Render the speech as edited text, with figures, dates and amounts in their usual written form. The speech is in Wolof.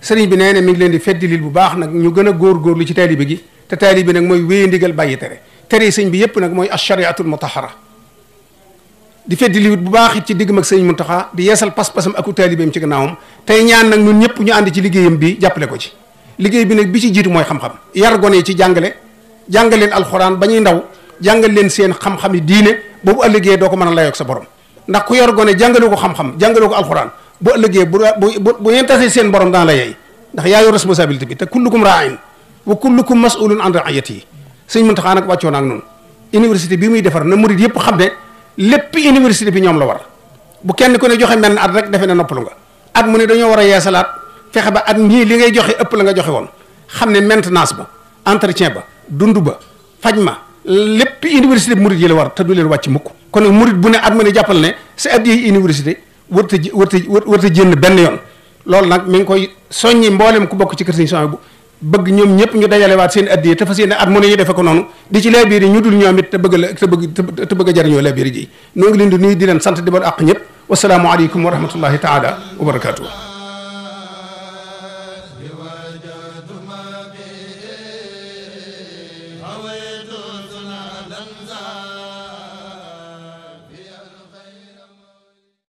sëriñ bi nee na mi ngi leen di feddilil bu baax nag ñu gën a góorgóorlu ci taalibe gi te taalibe nag mooy wéye ndigal bàyyi tere sëñ bi yépp nag mooy ashariatul mutahara di feddiliwut bu baax it ci diggam ak sëñ Muntaxa di yeesal pas-pasam aku taalibeem ci gannaawam tey ñaan nag ñun ñëpp ñu ànd ci liggéeyam bi jàppale ko ci liggéey bi nag bi ci jiitu mooy xam-xam yar gone yi ci jàngal leen alxuraan ba ñuy ndaw jàngal leen seen xam-xam yi diine boobu ëllëgee doo ko mën a layoog sa borom ndax ku yor gone jàngaloo ko xam-xam jàngaloo ko alxuraan bu ëllëgee bu ngeen tasee seen borom daan la yey ndax yaa yor responsabilité bi te kullukum ra'in wa kullukum mas'ulun an ra'iyatihi sëñ Muntaxa nag wàccoo naag noonu université bi muy defar na murid yëpp xam ne lépp université bi ñoom la war bu kenn ku ne joxe mel at rek defe ne noppalu nga at mu ne dañoo war a yeesalaat fexe ba at ñii li ngay joxe ëpp la nga joxe woon xam ne maintenance ba entretien ba dund ba faj ma lépp université bi murid yi la war te du leen wàcc mukk kon nag murid bu ne at mu ne jàppal ne sa addiya université warta jënn benn yoon loolu nag mi ngi koy soññi mboolem ku bokk ci kër Sëñ Souhaïbou bëgg ñoom ñëpp ñu dajalewaat seen addiya te fas yéene at mu ne ñu defe ko noonu di ci laabiir yi ñu dul ñoom it te bëgg a jariñoo laabiir ji noo ngi leen di nuyu di leen sant di bal àq ñëpp wasalaamu aleykum wa rahmatullahi taala wa barakatuh awaytu sunadan